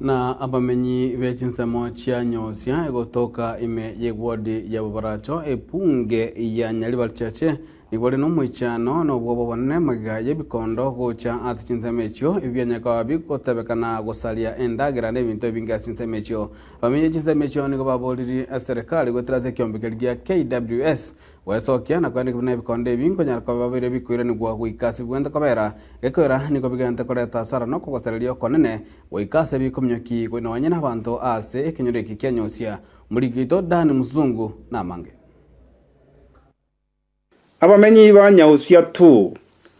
Na abamenyi be chinsemo chia Nyosia egotoka ime y'ewodi ya Bobaracho, ebunge ya Nyaribarichache, nigo ere nomoichano na obwoba obonene magega y'ebikondo gocha ase chinsemo echio, ebi bianyare bigotebekana gosaria endagera na ebinto ebinge ase chinsemo echio. Abamenyi be chinsemo echio nigo baboriri eserekari goetera ase ekiombe keria gia KWS Gwesokia na kwendekia buna ebikondo ebi nkonyara koba babeire bikoiranigwa goika ase bigwente kobera, gekoira nigo bigente koreta asara na okogosereria okonene goika ase bikominyoki nonye nabanto ase ekenyoro eke kia Nyosia. Omoriki oito Dan Musungu namange. Abamenyi ba Nyausia tu,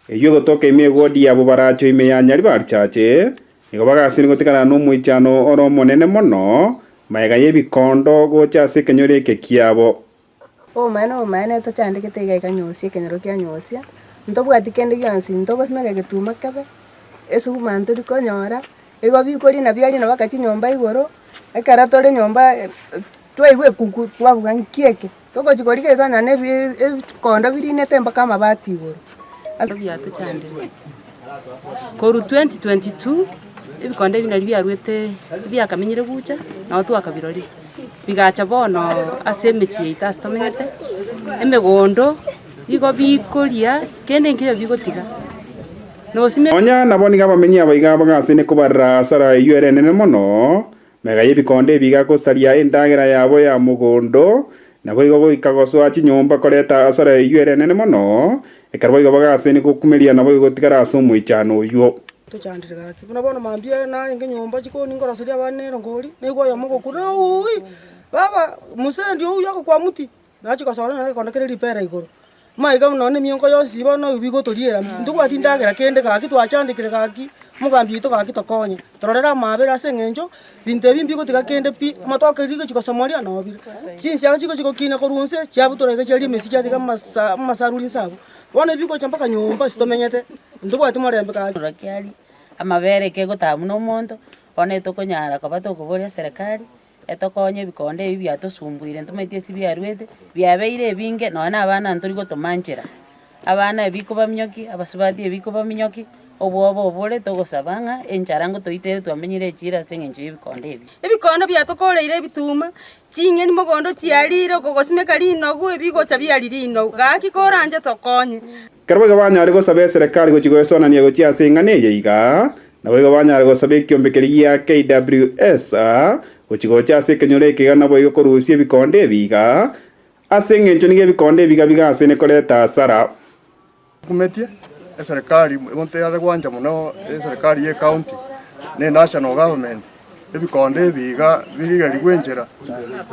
eyio egotoka ime egodi yabo baracho ime ya Nyaribarichache, nigo bagasire gotigana nomoichano ore omonene mono magega y'ebikondo gocha ase ekenyoro eke kiabo. Obomaene obomaene tochandegete iga iga nyosia ekenyoro kia nyosia, ntobwati kende gionsi, ntogosimeka egetuma kebe, esuguma ntori konyora, igo bikorina biarina mpaka chinyomba igoro, ekero tore nyomba twaigwa ekungu twabuga nki eke, togochi korigereria twanyora na ebi ebikondo birinete mpaka amabati igoro. Ase biatochandire korwa 2022 ebikonde ebi nario biarwete biakamenyire gocha nabo twakabirorire. Bigacha bono ase emechie yaito ase tomenyete, emegondo igo bikoria kende nkeiyo bigotiga. Nosime. Nonya nabo nigo abamenyi aba iga bagasene kobarera asara eyio ere enene mono, magega y'ebikonde ebi iga gosaria endagera yabo ya mogondo, naboigo goika gosoa chinyomba koreta asara eyio ere enene mono, ekero boigo bagasene gokumeria naboigo gotigara ase omoichano oyio. Tochandire gaki, buna bono mambia narenge nyomba chikoni nkoroseria abana erongori, naigwa oyomo ogokura uuii, baba mosendi oywo agokwamuti, nachia gosoa nonye egekondo kere ripera igoro. Maiga nonye na emionko yonsi bono bigotoriera ntobwati ndagera kende gaki twachandekire gaki, omogambi oito gaki tokonye, tororere amabera ase eng'encho, binto ebi mbigotiga kende pi, amatoke rigochi gosomoria noo bire, chinsiaga chigochi gokina korwa inse, chiabutora iga chiaria emesi chiatiga amasa amasaruri inse abwo. Bono ebi bigocha mpaka nyomba ase tomenyete, ntobwati morembe gaki. Kiaria, amabere ekegotaba buna omonto, bono etokonyara koba tokoboria eserekari, etokonye ebikonde ebi biatosumbuire ntomaeti ase biarwete, biabeire ebinge nonye na abana ntori gotoma nchera, abana ebikobaminyokia, abasubati ebikobaminyokia, obwoba obore togosaba ng'a enchara ngotoitere twamenyire echira ase eng'encho ya ebikonde ebi. Ebikondo biatokoreire ebituma, Ching'eni mogondo chiarire, okogosimeka rinogu, ebigocha biaria rinogu. Gaki koranche tokonye. Ekero boigo banyare gosaba eserekari gochia goesoanania gochia ase eng'ana eye iga, naboigo banyare gosaba ekiombe keria gia KWS gochia gocha ase ekenyoro eke iga naboigo korusia ebikonde ebi iga, ase engencho nigo ebikonde ebi iga bigasene koreta hasara. Nkumetie eserekari omonto yare gwancha mono eserekari ye ecounty na enational government, ebikonde ebi iga birigerigwe enchera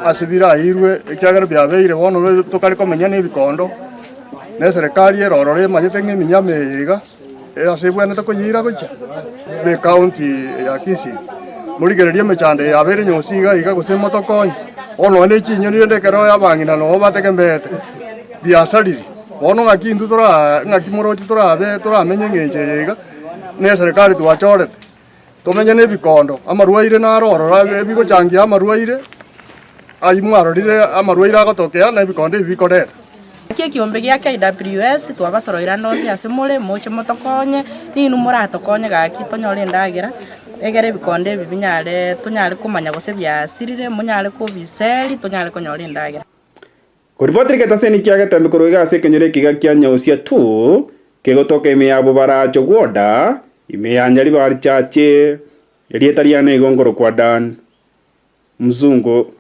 ase birairwe ekiagera biabeire bono tokare komenya na ebikondo, na eserekari ere ororo emanyete ng'a eminyama eye iga ase ebwenerete koyeira gochia be ecounty ya Kisii. Morigererie emechando eye yabeire nyonsi iga iga gose motokonye, bono nonye ne chinyoni rende ekero abang'ina nabo bategemeete, biasariri. Bono ng'aki intwe toraa ng'aki moroche torabe toramenye eng'encho eye iga, na eserekari twachorete, tomenye na ebikondo, amarwaire naro ororo abe ebigochangia amarwaire, aywo mwarorire amarwaire agotokea na ebikondo ebi bikoreta. Naki ekiombe gia KWS twabasoroire ande onsi ase more, moche motokonye, ninwe moratokonye gaki tonyore endagera, egere ebikondo ebi binyare tonyare komanya gose biasirire, monyare kobiseri tonyare konyora endagera. Koripotera egetaseni kia getembe korwa iga ase ekenyoro ekiga kia Nyausia tu, kegotoka ime ya Bobaracho Gwoda, ime ya Nyaribari Chache, erieta riane igo nkorokwa Dan Mzungu.